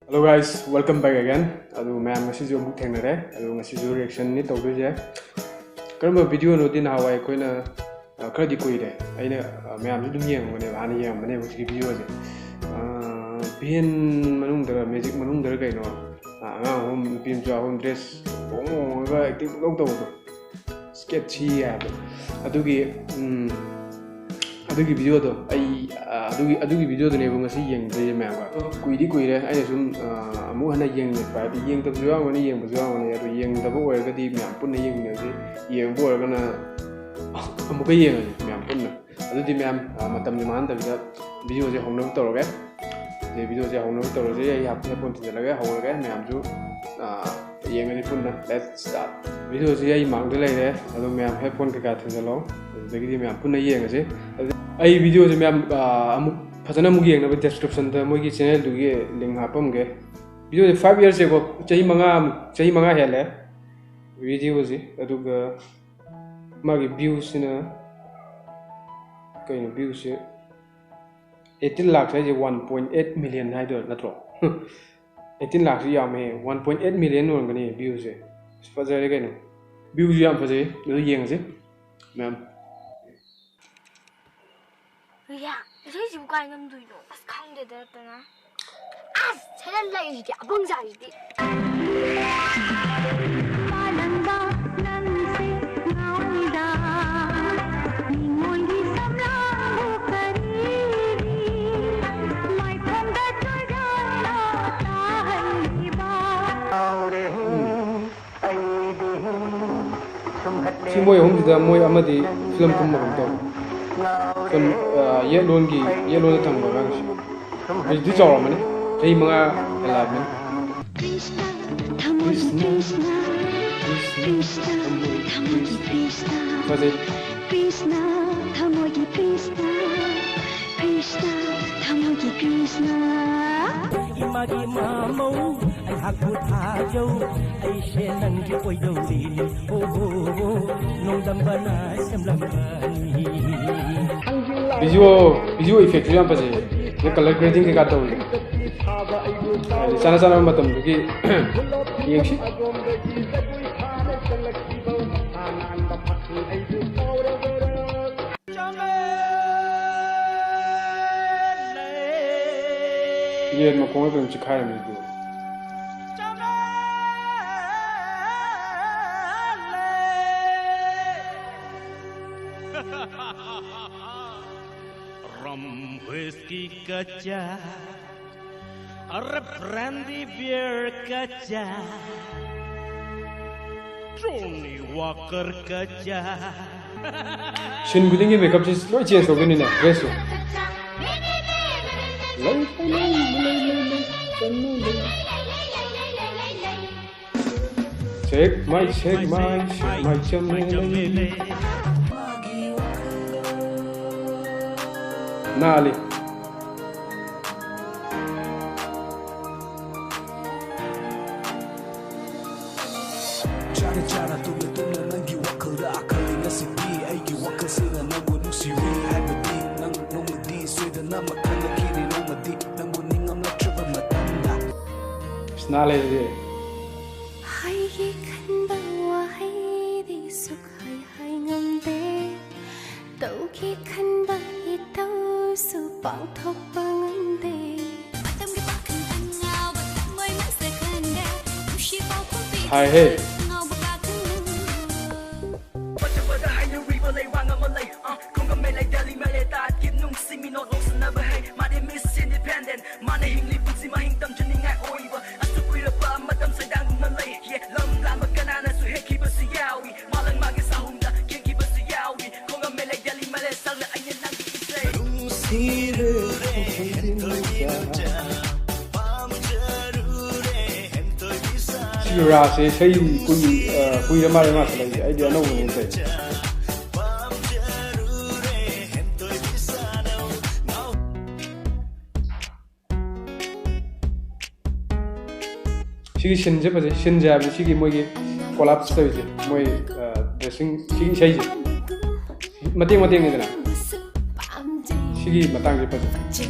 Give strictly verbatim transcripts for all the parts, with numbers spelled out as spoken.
Hello guys, welcome back again. ꯑꯗꯨ ꯃꯌꯥꯝ ꯉꯁꯤꯁꯨ ꯑꯃꯨꯛ ꯊꯦꯡꯅꯔꯦ꯫ ꯑꯗꯨ ꯉꯁꯤꯁꯨ reaction ꯅꯤ ꯇꯧꯗꯣꯏꯁꯦ꯫ ꯀꯔꯝꯕ video ꯅꯣꯗꯤ ꯅꯍꯥꯟꯋꯥꯏ ꯑꯩꯈꯣꯏꯅ, ꯑ, ꯈꯔꯗꯤ ꯀꯨꯏꯔꯦ꯫ ꯑꯩꯅ, ꯑ, ꯃꯌꯥꯝꯁꯨ ꯑꯗꯨꯝ ꯌꯦꯡꯉꯝꯒꯅꯦꯕ, ꯍꯥꯟꯅ ꯌꯦꯡꯉꯝꯕꯅꯦꯕ ꯍꯧꯖꯤꯛꯀꯤ video ꯁꯦ꯫ ꯑ, van ꯃꯅꯨꯡꯗꯔ, magic ꯃꯅꯨꯡꯗꯔ ꯀꯩꯅꯣ, ꯑ, ꯑꯉꯥꯡ ꯑꯍꯨꯝ, ꯅꯨꯄꯤ ꯃꯆꯥ ꯑꯍꯨꯝ dress ꯍꯣꯡ ꯍꯣꯡꯉꯒ acting ꯄꯨꯡꯇꯧ ꯇꯧꯕꯗꯣ꯫ Sketchy ꯍꯥꯏꯕꯗꯣ꯫ ꯑꯗꯨꯒꯤ, ꯎꯝ, ꯑꯗꯨꯒꯤ video ꯗꯣ ꯑꯩ, ꯑ, ꯑꯗꯨꯒꯤ, ꯑꯗꯨꯒꯤ video ꯗꯨꯅꯦꯕ ꯉꯁꯤ ꯌꯦꯡꯗꯣꯏꯁꯦ ꯃꯌꯥꯝꯒ꯫ ꯀꯨꯏꯗꯤ ꯀꯨꯏꯔꯦ ꯑꯩꯅ ꯁꯨꯝ, ꯑ, ꯑꯃꯨꯛ ꯍꯟꯅ ꯌꯦꯡꯅꯤꯡꯉꯛꯄ ꯍꯥꯏꯗꯤ, ꯌꯦꯡꯗꯕꯁꯨ ꯌꯥꯎꯔꯝꯒꯅꯤ, ꯌꯦꯡꯕꯁꯨ ꯌꯥꯎꯔꯝꯒꯅꯤ꯫ ꯑꯗꯣ ꯌꯦꯡꯗꯕ ꯑꯣꯏꯔꯒꯗꯤ ꯃꯌꯥꯝ ꯄꯨꯟꯅ ꯌꯦꯡꯃꯤꯟꯅꯁꯤ, ꯌꯦꯡꯕ ꯑꯣꯏꯔꯒꯅ ꯑꯃꯨꯛꯀ ꯌꯦꯡꯉꯁꯤ ꯃꯌꯥꯝ ꯄꯨꯟꯅ꯫ ꯑꯗꯨꯗꯤ ꯃꯌꯥꯝ, ꯑ, ꯃꯇꯝꯁꯦ ꯃꯥꯡꯍꯟꯗꯕꯤꯗ video ꯁꯦ ꯍꯧꯅꯕ ꯇꯧꯔꯒꯦ꯫ ꯑꯗꯩ video ꯁꯦ ꯍꯧꯅꯕ ꯇꯧꯔꯁꯦ꯫ ꯑꯩ headphone ꯊꯤꯟꯖꯤꯜꯂꯒ ꯍꯧꯔꯒꯦ꯫ ꯃꯌꯥꯝꯁꯨ, ꯑ, ꯌꯦꯡꯉꯁꯤ ꯄꯨꯟꯅ꯫ Let's start꯫ Video ꯁꯤ ꯑꯩ ꯃꯥꯡꯗ ꯂꯩꯔꯦ꯫ ꯑꯗꯣ ꯃꯌꯥꯝ headphone ꯀꯩꯀꯥ ꯊꯤꯟꯖꯤꯜꯂꯣ꯫ ꯑꯗꯨꯗꯒꯤꯗꯤ ꯃꯌꯥꯝ ꯄꯨꯟꯅ ꯌꯦꯡꯉꯁꯤ꯫ ꯑꯗꯨ ꯑꯩ video ꯁꯦ ꯃꯌꯥꯝ, ꯑ, ꯑꯃꯨꯛ ꯐꯖꯅ ꯑꯃꯨꯛ ꯌꯦꯡꯅꯕ description ꯗ ꯃꯣꯏꯒꯤ channel ꯗꯨꯒꯤ link ꯍꯥꯞꯄꯝꯒꯦ꯫ Video ꯁꯦ five years ꯁꯦꯀꯣ, ꯆꯍꯤ ꯃꯉꯥꯃꯨꯛ, ꯆꯍꯤ ꯃꯉꯥ ꯍꯦꯜꯂꯦ video ꯁꯤ꯫ ꯑꯗꯨꯒ ꯃꯥꯒꯤ views ꯁꯤꯅ, ꯀꯩꯅꯣ, views ꯁꯦ eighteen lakhs ꯍꯥꯏꯁꯦ one point eight million ꯍꯥꯏꯗꯣꯏꯔꯥ ꯅꯠꯇ꯭ꯔꯣ? Eighteen lakhs ꯁꯤ ꯌꯥꯝꯃꯦ, one point eight million ꯑꯣꯏꯔꯝꯒꯅꯤ views ꯁꯦ꯫ ꯑꯁ, ꯐꯖꯔꯦ ꯀꯩꯅꯣ, views ꯁꯨ ꯌꯥꯝ ꯐꯖꯩ꯫ ꯑꯗꯨ ꯌꯦꯡꯉꯁꯤ ꯃꯌꯥꯝ꯫ ꯔꯤꯌꯥ, ꯏꯁꯩꯁꯤꯕꯨ ꯀꯥꯏ ꯉꯝꯗꯣꯏꯅꯣ? ꯑꯁ, ꯈꯪꯗꯦꯗ ꯔꯇꯅꯥ꯫ ꯑꯁ, ꯁꯤꯗ ꯂꯩꯔꯤꯁꯤꯗꯤ ꯑꯄꯪꯖꯥꯁꯤꯗꯤ꯫ ꯃꯥꯂꯪꯕ ꯅꯪꯁꯦ ꯉꯥꯎꯔꯤꯔꯥ? ꯃꯤꯉꯣꯟꯒꯤ ꯁꯝꯂꯥꯡꯕꯨ ꯀꯔꯤꯒꯤ ꯃꯥꯏꯐꯝꯗ ꯆꯣꯏꯔꯥꯅ ꯇꯥꯍꯜꯂꯤꯕ? ꯁꯤ ꯃꯣꯏ ꯑꯍꯨꯝꯁꯤꯗ ꯃꯣꯏ ꯑꯃꯗꯤ film ꯀꯨꯝꯕꯒꯨꯝ ꯇꯧ꯫ Film, ꯑ, ꯌꯦꯠꯂꯣꯟꯒꯤ, ꯌꯦꯠꯂꯣꯟꯗ ꯊꯝꯕ ꯑꯉꯥꯡꯁꯤ꯫ ꯍꯧꯖꯤꯛꯇꯤ ꯆꯥꯎꯔꯝꯃꯅꯤ꯫ ꯆꯍꯤ ꯃꯉꯥ ꯍꯦꯜꯂꯛꯑꯕꯅꯤ꯫ ꯀ꯭ꯔꯤꯁꯅ, ꯊꯃꯣꯏꯒꯤ ꯀ꯭ꯔꯤꯁꯅ, ꯀ꯭ꯔꯤꯁꯅ, ꯀ꯭ꯔꯤꯁꯅ, ꯊꯃꯣꯏꯒꯤ ꯀ꯭ꯔꯤꯁꯅ꯫ ꯐꯖꯩ꯫ ꯀ꯭ꯔꯤꯁꯅ, ꯊꯃꯣꯏꯒꯤ ꯀ꯭ꯔꯤꯁꯅ, ꯀ꯭ꯔꯤꯁꯅ, ꯊꯃꯣꯏꯒꯤ ꯀ꯭ꯔꯤꯁꯅ꯫ ꯏꯃꯥꯒꯤ ꯃꯃꯧ, ꯑꯩꯍꯥꯛꯄꯨ ꯊꯥꯖꯧ, ꯑꯩꯁꯦ ꯅꯪꯒꯤ ꯑꯣꯏꯗꯧꯔꯤꯅꯤ꯫ ꯑꯣ ꯍꯣ ꯍꯣ, ꯅꯣꯡꯗꯝꯕꯅ ꯁꯦꯝꯂꯝꯕꯅꯤ꯫ Visual, visual effect ꯁꯨ ꯌꯥꯝ ꯐꯖꯩ꯫ ꯑꯗꯩ colour grading ꯀꯩꯀꯥ ꯇꯧꯔꯤ꯫ ꯍꯥꯏꯗꯤ ꯆꯥꯅ ꯆꯥꯅꯕ ꯃꯇꯝꯗꯨꯒꯤ ꯌꯦꯡꯁꯤ꯫ ꯌꯦꯟ ꯃꯈꯣꯡꯗ ꯀꯩꯅꯣ ꯆꯤꯛꯈꯥꯏꯔꯝꯃꯤꯗꯨ꯫ Rum, whiskey, kacha. Arre, brandy, beer, kacha. Johnny Walker, kacha. Scene ꯈꯨꯗꯤꯡꯒꯤ makeupꯁꯤ ꯂꯣꯏ change ꯇꯧꯗꯣꯏꯅꯤꯅꯦ, dressꯁꯨ꯫ ꯂꯩ, ꯂꯩ, ꯂꯩ, ꯂꯩ, ꯂꯩ, ꯂꯩ, ꯆꯟꯅ ꯂꯩ꯫ Shake my, shake my, shake my ꯆꯝꯂꯦ꯫ ꯅꯥꯜꯂꯤ꯫ ꯆꯥꯔ ꯆꯥꯔ ꯇꯨꯝꯅ ꯇꯨꯝꯅ ꯅꯪꯒꯤ ꯋꯥꯈꯜꯗ ꯑꯥꯈꯜꯂꯤ ꯉꯁꯤꯗꯤ꯫ ꯑꯩꯒꯤ ꯋꯥꯈꯜꯁꯤꯅ ꯅꯪꯕꯨ ꯅꯨꯡꯁꯤꯔꯤ ꯍꯥꯏꯕꯗꯤ꯫ ꯅꯪ ꯅꯣꯡꯃꯗꯤ ꯁꯣꯏꯗꯅꯃꯛ ꯈꯪꯂꯛꯈꯤꯅꯤ, ꯅꯣꯡꯃꯗꯤ ꯅꯪꯕꯨ ꯅꯤꯡꯉꯝꯂꯛꯇ꯭ꯔꯕ ꯃꯇꯝꯗ꯫ ꯑꯁ, ꯅꯥꯜꯂꯦ ꯑꯗꯨꯗꯤ꯫ ꯍꯥꯏꯒꯦ ꯈꯟꯕ ꯋꯥꯍꯩꯗꯤ ꯁꯨꯛꯍꯥꯏ ꯍꯥꯏ ꯉꯝꯗꯦ꯫ ꯇꯧꯒꯦ ꯈꯟꯕ ꯏꯇꯧꯁꯨ ꯄꯥꯡꯊꯣꯛꯄ ꯉꯝꯗꯦ꯫ ꯃꯇꯝꯒꯤ ꯄꯥꯈꯪ ꯑꯉꯥꯎꯕ ꯊꯃꯣꯏ ꯃꯁꯛ ꯈꯪꯗꯦ꯫ ꯅꯨꯡꯁꯤ ꯄꯥꯎꯈꯨꯝ ꯄꯤꯗꯦ꯫ ꯍꯥꯏꯍꯦ꯫ ꯉꯥꯎꯕ ꯀꯥꯈꯟ ꯅꯪ꯫ ꯐꯖꯕꯗ ꯍꯥꯏꯅꯔꯤꯕ ꯂꯩꯋꯥꯡ ꯑꯃ ꯂꯩ꯫ ꯑ, ꯈꯣꯡꯉꯝꯃꯦ ꯂꯩ ꯗꯦꯜꯂꯤ ꯃꯦꯂꯦ ꯇꯥꯠꯀꯤ ꯅꯨꯡꯁꯤ ꯃꯤꯅꯣꯠ ꯂꯧꯁꯤꯟꯅꯕ ꯍꯩ꯫ ꯃꯥꯗꯤ Miss Independent꯫ ꯃꯥꯅ ꯍꯤꯡꯂꯤ ꯄꯨꯟꯁꯤ ꯃꯍꯤꯡ ꯇꯝꯖꯅꯤꯡꯉꯥꯏ ꯑꯣꯏꯕ꯫ ꯑꯁꯨꯛ ꯀꯨꯏꯔꯕ ꯃꯇꯝ ꯁꯩꯗꯥꯡꯗꯨꯅ ꯂꯩ꯫ ꯌꯦ, ꯂꯝ ꯂꯥꯟꯕ ꯀꯅꯥꯅꯁꯨ ꯍꯦꯛꯈꯤꯕꯁꯨ ꯌꯥꯎꯏ꯫ ꯃꯥꯂꯪ ꯃꯥꯒꯤ ꯁꯥꯍꯨꯝꯗ ꯀꯦꯟꯈꯤꯕꯁꯨ ꯌꯥꯎꯏ꯫ ꯈꯣꯡꯉꯝꯃꯦ ꯂꯩ ꯗꯦꯜꯂꯤ ꯃꯦꯂꯦ ꯁꯛꯅ ꯑꯩꯅ ꯅꯪꯒꯤ ꯏꯁꯩ꯫ ꯁꯤꯒꯤ ꯔꯥꯁꯁꯦ ꯏꯁꯩ ꯀꯨꯏ-, ꯑ, ꯀꯨꯏꯔ ꯃꯥꯜꯂꯦ ꯃꯥ ꯁꯛꯂꯛꯏꯁꯦ꯫ ꯑꯩꯗꯤ ꯑꯅꯧꯕꯅꯦꯅ ꯇꯧꯔꯤꯁꯦ꯫ ꯁꯤꯒꯤ sceneꯁꯦ ꯐꯖꯩ꯫ Sceneꯁꯦ ꯍꯥꯏꯕꯗꯤ ꯁꯤꯒꯤ ꯃꯣꯏꯒꯤ collapse ꯇꯧꯔꯤꯁꯦ, ꯃꯣꯏ, ꯑ, dressing, ꯁꯤꯒꯤ ꯏꯁꯩꯁꯦ ꯃꯇꯦꯛ ꯃꯇꯦꯛꯅꯤꯗꯅ, ꯁꯤꯒꯤ ꯃꯇꯥꯡꯁꯦ ꯐꯖꯩ꯫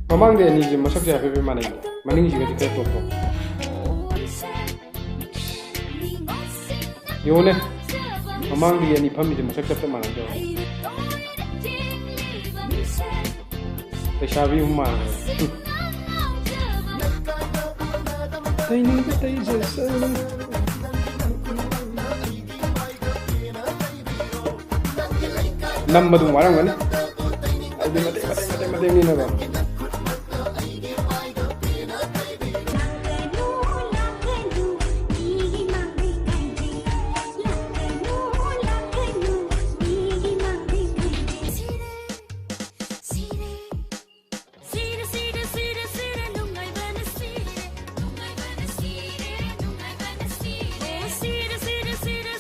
ꯃꯃꯥꯡꯗ ꯑꯅꯤꯁꯦ ꯃꯁꯛꯁꯦ ꯍꯥꯏꯐꯦꯠ ꯍꯥꯏꯐꯦꯠ ꯃꯥꯟꯅꯩꯅꯦ, ꯃꯅꯤꯡꯁꯤꯒꯗꯤ ꯈꯔ ꯇꯣꯞ ꯇꯣꯞ꯫ ꯌꯦꯡꯉꯨꯅꯦ, ꯃꯃꯥꯡꯗꯒꯤ ꯑꯅꯤ ꯐꯝꯃꯤꯁꯦ ꯃꯁꯛ ꯆꯞ ꯆꯞ ꯃꯥꯟꯅꯗꯦ꯫ ꯂꯩꯁꯥꯕꯤ ꯑꯃ ꯃꯥꯜꯂꯦ꯫ ꯇꯩꯅꯤꯡꯕ ꯇꯩꯖꯁꯅꯨ꯫ ꯅꯝꯕꯗꯨ ꯋꯥꯔꯝꯒꯅꯤ꯫ ꯑꯗꯨꯗꯤ ꯃꯇꯦꯛ ꯃꯇꯦꯛ ꯃꯇꯦꯛ ꯃꯇꯦꯛꯅꯤꯅꯀꯣ꯫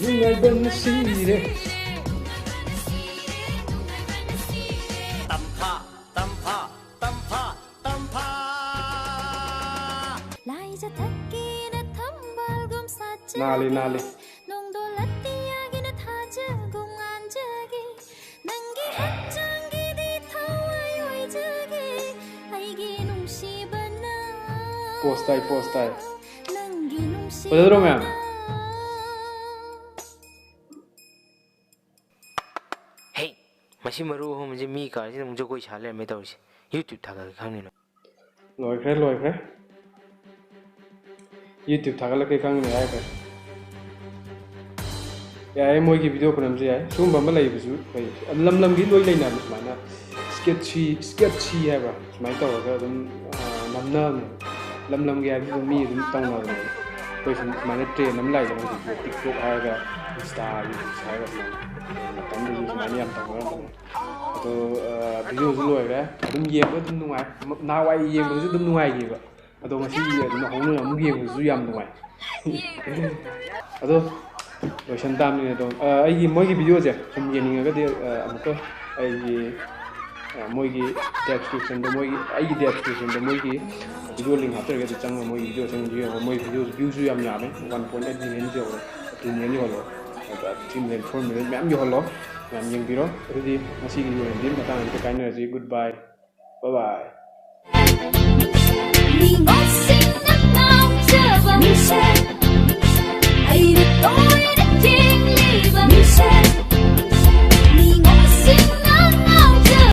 ꯅꯨꯡꯉꯥꯏꯕꯅ ꯁꯤꯔꯦ꯫ ꯇꯝꯐꯥ, ꯇꯝꯐꯥ, ꯇꯝꯐꯥ, ꯇꯝꯐꯥ꯫ ꯂꯥꯏꯖ ꯊꯛꯀꯤꯅ ꯊꯝꯕꯥꯜꯒꯨꯝ ꯁꯥꯠꯆꯒꯦ꯫ ꯅꯥꯜꯂꯤ, ꯅꯥꯜꯂꯤ꯫ ꯅꯣꯡꯗꯣꯜ ꯑꯇꯤꯌꯥꯒꯤꯅ ꯊꯥꯖꯒꯨꯝ ꯉꯥꯟꯖꯒꯦ꯫ ꯅꯪꯒꯤ ꯍꯛꯆꯥꯡꯒꯤꯗꯤ ꯊꯋꯥꯏ ꯑꯣꯏꯖꯒꯦ꯫ ꯑꯩꯒꯤ ꯅꯨꯡꯁꯤꯕꯅ꯫ ꯄꯣꯁ ꯇꯥꯏ, ꯄꯣꯁ ꯇꯥꯏ꯫ ꯅꯪꯒꯤ ꯅꯨꯡꯁꯤꯕꯅ꯫ ꯐꯖꯗ꯭ꯔꯣ ꯃꯌꯥꯝ? ꯍꯦ, ꯃꯁꯤ ꯃꯔꯨ ꯑꯍꯨꯝꯁꯦ ꯃꯤ ꯀꯥꯁꯤꯗ ꯑꯃꯨꯛ ꯖꯒꯣꯏ ꯁꯥ ꯂꯩꯔꯝꯃꯦ ꯇꯧꯔꯤꯁꯦ꯫ YouTube ꯊꯥꯒꯠꯂꯒ ꯈꯪꯅꯤ ꯅꯪ꯫ ꯂꯣꯏꯈ꯭ꯔꯦ, ꯂꯣꯏꯈ꯭ꯔꯦ꯫ YouTube ꯊꯥꯒꯠꯂꯛꯀꯦ ꯈꯪꯅꯤ ꯍꯥꯏꯈ꯭ꯔꯦ꯫ ꯌꯥꯏꯌꯦ, ꯃꯣꯏꯒꯤ video ꯈꯨꯅꯝꯁꯨ ꯌꯥꯏ꯫ ꯁꯤꯒꯨꯝꯕ ꯑꯃ ꯂꯩꯕꯁꯨ ꯐꯩ꯫ ꯂꯝ ꯂꯝꯒꯤ ꯂꯣꯏ ꯂꯩꯅꯕꯅꯦ ꯁꯨꯃꯥꯏꯅ꯫ Sketchy, sketchy ꯍꯥꯏꯕ꯭ꯔꯥ? ꯁꯨꯃꯥꯏꯅ ꯇꯧꯔꯒ ꯑꯗꯨꯝ, ꯑ, ꯅꯝꯅꯕꯅꯦ꯫ ꯂꯝ ꯂꯝꯒꯤ ꯍꯥꯏꯕꯗꯤ ꯑꯗꯨꯝ ꯃꯤ ꯑꯗꯨꯝ ꯇꯧꯅꯕꯅꯦ꯫ ꯑꯩꯈꯣꯏ ꯁꯨꯝ ꯁꯨꯃꯥꯏꯅ trend ꯑꯃ ꯂꯥꯛꯏꯗꯅ ꯍꯧꯖꯤꯛꯇꯤ, TikTok ꯍꯥꯏꯔꯒ, Insta, Reels ꯍꯥꯏꯔꯒ ꯁꯨꯃꯥꯏꯅ꯫ ꯃꯇꯝꯗꯨꯗꯁꯨ ꯁꯨꯃꯥꯏꯅ ꯌꯥꯝ ꯇꯧꯅꯔꯝꯕꯅꯦ꯫ ꯑꯗꯣ, ꯑ, videoꯁꯨ ꯂꯣꯏꯈ꯭ꯔꯦ꯫ ꯑꯗꯨꯝ ꯌꯦꯡꯕ ꯑꯗꯨꯝ ꯅꯨꯡꯉꯥꯏ꯫ ꯅꯍꯥꯟꯋꯥꯏ ꯌꯦꯡꯕꯗꯁꯨ ꯑꯗꯨꯝ ꯅꯨꯡꯉꯥꯏꯈꯤꯕ꯫ ꯑꯗꯣ ꯉꯁꯤ ꯍꯧꯅ ꯑꯃꯨꯛ ꯌꯦꯡꯕꯗꯁꯨ ꯌꯥꯝ ꯅꯨꯡꯉꯥꯏ꯫ ꯑꯗꯣ ꯂꯣꯏꯁꯟ ꯇꯥꯕꯅꯤꯅꯦ꯫ ꯑꯗꯣ, ꯑ, ꯑꯩꯒꯤ ꯃꯣꯏꯒꯤ videoꯁꯦ ꯁꯨꯝ ꯌꯦꯡꯅꯤꯡꯉꯒꯗꯤ, ꯑ, ꯑꯃꯨꯛꯀ ꯑꯩꯒꯤ, ꯑ, ꯃꯣꯏꯒꯤ descriptionꯗ, ꯃꯣꯏꯒꯤ, ꯑꯩꯒꯤ descriptionꯗ ꯃꯣꯏꯒꯤ video link ꯍꯥꯞꯆꯔꯒꯦ꯫ ꯑꯗꯨ ꯆꯪꯉꯒ ꯃꯣꯏꯒꯤ videoꯁꯤꯡꯗꯨ ꯌꯦꯡꯉꯣ꯫ ꯃꯣꯏ video viewꯁꯨ ꯌꯥꯝ ꯌꯥꯝꯃꯦ, one point eight million ꯌꯧꯔꯦ, two million ꯌꯧꯍꯜꯂꯣ, ꯑꯗꯨꯒ three million, four million ꯃꯌꯥꯝ ꯌꯧꯍꯜꯂꯣ, ꯃꯌꯥꯝ ꯌꯦꯡꯕꯤꯔꯣ꯫ ꯑꯗꯨꯗꯤ ꯉꯁꯤꯒꯤ ꯑꯣꯏꯅꯗꯤ ꯃꯇꯥꯡ ꯑꯁꯤꯗ ꯀꯥꯏꯅꯔꯁꯤ꯫ Good bye, bye bye꯫ 你我心